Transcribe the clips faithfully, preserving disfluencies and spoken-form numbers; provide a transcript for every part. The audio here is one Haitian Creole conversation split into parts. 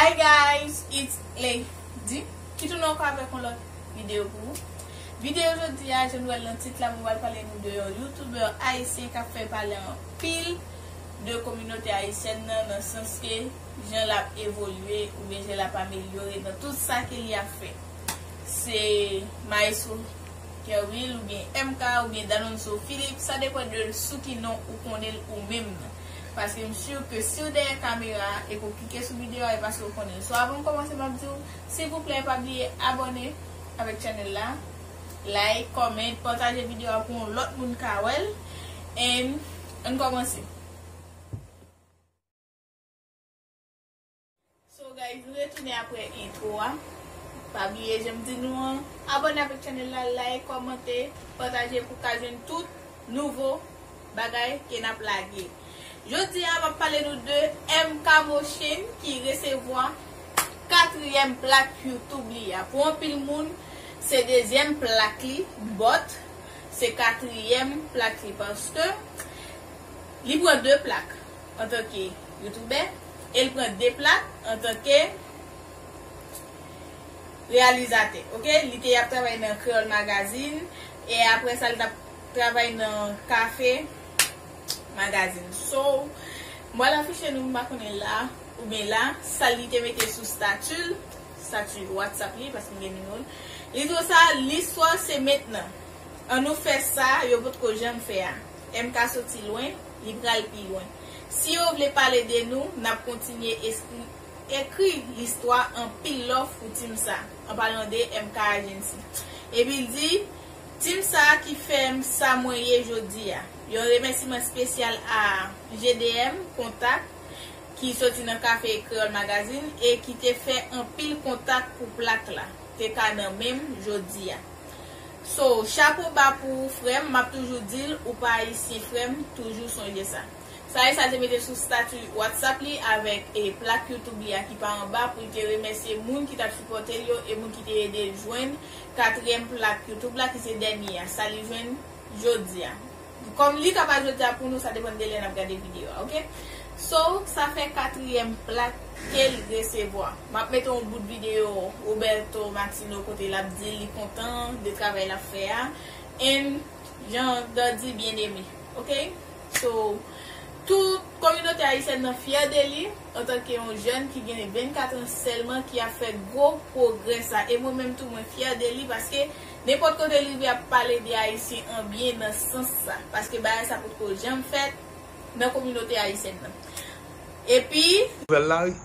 Hi guys, it's Lady ki tounen ankò avèk yon lòt videyo pou ou. Videyo jodi a, jan nou wè l nan tit la, mwen pral pale nou de yon youtubè ayisyen k ap fè pale anpil de kominote ayisyèn nan, nan sans ke jan l ap evolye oubyen jan l ap amelyore nan tout sa ke li ap fè. Se Maestro Kerwil oubyen M K oubyen Danonso Philippe, sa depann de sou ki non ou konnen l ou menm nan. Paske m si ke si w dèyè kamera a e ke w klike sou videyo a, e paske w konnen l. So, avan m kòmanse, m ap di w, silvouplè, pa bliye abòne avèk channel la, like, comment, pataje videyo a pou yon lòt moun ka wè l. And ann kòmanse. So guys, nou retounen apre intro a. Pa bliye, jan m di nou an, abòne avèk channel la, like, kòmante, pataje pou ka jwenn tout nouvo bagay ke n ap lage. Jodi a, m ap pale nou de M K Motion ki resevwa katriyèm plak YouTube li a. Pou anpil moun, se dezyèm plak li, but se katriyèm plak li paske li pran de plak antanke youtubè e l pran de plak antanke reyalizatè. Oke, li te ap travay nan Kreyòl Magazine e apre sa, li t ap travay nan Kafe Magazine. So, m pral afiche nou, m pa konnen la oubyen la, sa li te mete sou stati l, stati WhatsApp li, paske m gen nimewo l. Li di konsa, listwa se mentnan. Annou fè sa yo potko janm fè a. M K soti lwen, li pral pi lwen. Si yo vle pale de nou, n ap kontinye eskri, ekri listwa. Anpil love pou team sa, an palan de M K Agency. Epi l di, team sa ki fè m sa mwen ye jodi a. Yon remèsiman espesyal a G D M Kontak, ki soti nan Kafe Kreyòl Magazine e ki te fè anpil kontak pou plak la te ka nan men m jodi a. So, chapo ba pou ou, frè m, m ap toujou di l, ou pa ayisyen, frè m, toujou sonje sa. Sa e sa l te mete sou stati WhatsApp li avèk, e, plak YouTube li a ki pa anba pou l te remèsye moun ki t ap sipòte l yo e moun ki te ede l jwenn katriyèm plak YouTube la ki se dènye a, sa li jwenn jodi a. Kòm li ka pa jodi a pou nou, sa depann de lè n ap gade videyo a, oke? So, sa fè katriyèm plak ke l resevwa. M ap mete yon bout videyo Roberto Martino kote l ap di li kontan de travay l ap fè a. And Jean Gardy Bien-Aimé, oke? So, tout kominote ayisyèn nan fyè de li antanke yon jèn ki gen vennkat an sèlman ki ap fè gwo pwogrè sa. E mwen menm tou, mwen fyè de li paske nenpòt kote l rive ap pale de Ayisyen an byen nan sans sa. Paske bagay sa potko janm fèt nan kominote ayisyèn nan. Epi, nouvèl la, wi.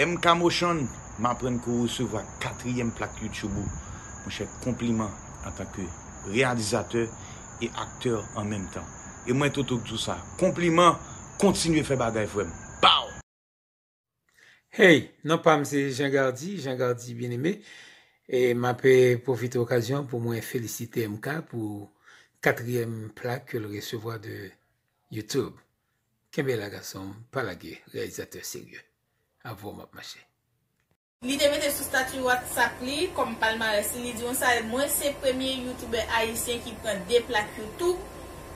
M K Motion, m aprann ke w resevwa katriyèm plak YouTube ou. Monchè, konpliman antanke reyalizatè e aktè an menm tan. E mwen, Toto, k di w sa. Konpliman, kontinye fè bagay, frè m. Pow! Hey, non pa m se Jean Gardy, Jean Gardy Bien-Aimé. E m ap, eh, pwofite okazyon pou mwen felisite M K pou katriyèm plak ke l resevwa de YouTube. Kenbe la, gason m, pa lage, reyalizatè serye. Avè w m ap mache. Li te mete sou stati WhatsApp li kòm palmarès li, li di konsa, mwen se premye youtubè ayisyen ki pran de plak YouTube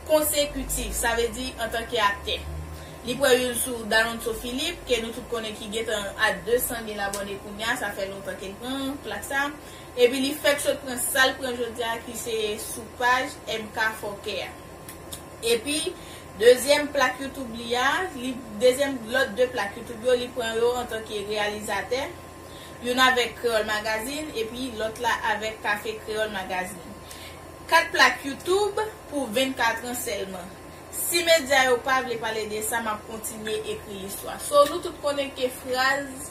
konsekitif, sa vle di antanke aktè. Li pran youn sou Dalonso Philippe, ke nou tout konnen ki gentan a de san mil abòne kounye a, sa fè lontan ke l pran plak sa. Epi li fèk sot pran sa l pran jodi a, ki se sou paj M K Fòkè a. Epi, dezyèm plak YouTube li a, li, dezyèm lòt de plak YouTube yo, li pran yo antanke reyalizatè, youn avèk Kreyòl Magazine, epi lòt la avèk Kafe Kreyòl Magazine. Kat plak YouTube pou vennkat an sèlman. Si medya yo pa vle pale de sa, m ap kontinye ekri listwa. So, nou tout konnen ke fraz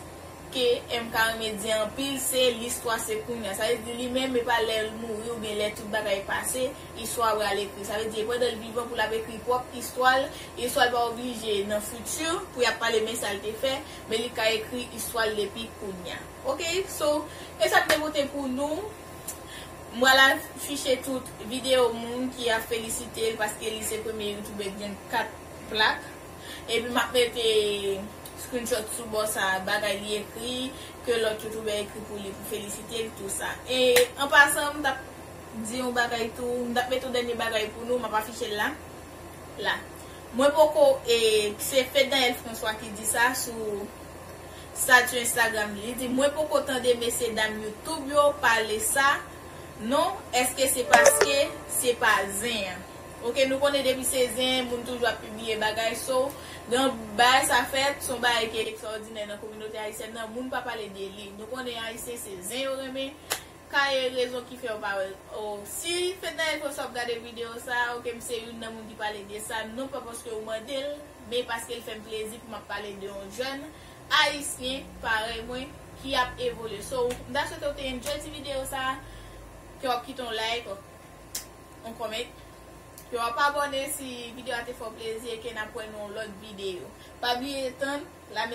ke M K renmen di anpil, se listwa se kounye a. Sa vle di li menm, e pa lè l mouri oubyen lè tout bagay pase, istwa pral ekri. Sa vle di, e pandan l vivan pou l ap ekri pwòp istwa l, istwa l pa oblije nan fiti pou y ap pale men sa l te fè, men li ka ekri istwa l depi kounye a. Oke, so, e sa m te pote pou nou. M pral afiche tout videyo moun ki ap felisite l paske li se premye youtubè ki jwenn kat plak. Epi m ap mete screenshot sou bò sa, bagay li ekri, ke lòt youtubè ekri pou li, pou felisite l, tou sa. E an pasan, m t ap di yon bagay tou, m t ap mete yon dènye bagay pou nou, m ap afiche l la. La. Mwen poko, e, se Fed Daniel François ki di sa sou stati Instagram li, li di, "Mwen poko tande mesye dam YouTube yo pale sa, non, èske se paske se pa zen an?" Oke, nou konnen depi se zen, moun toujou ap pibliye bagay, so, dan bagay sa fèt, se yon bagay ki ekstraòdinè nan kominote ayisyèn nan, moun pa pale de li. Nou konnen ayisyen se zen yo renmen, ka e rezon ki fè yo pa wè l. O, si Fednaelle François ap gade videyo sa, oke, m se youn nan moun ki pale de sa, non pa paske ou mande l, men paske l fè m plezi pou m ap pale de yon jèn ayisyen parèy mwen ki ap evolye. So, m ta swete w te enjoy ti videyo sa, ke w ap kite yon like, yon comment, ke w ap abòne si videyo a te fè w plezi e ke n ap wè nan yon lòt videyo. Pa bliye tann la.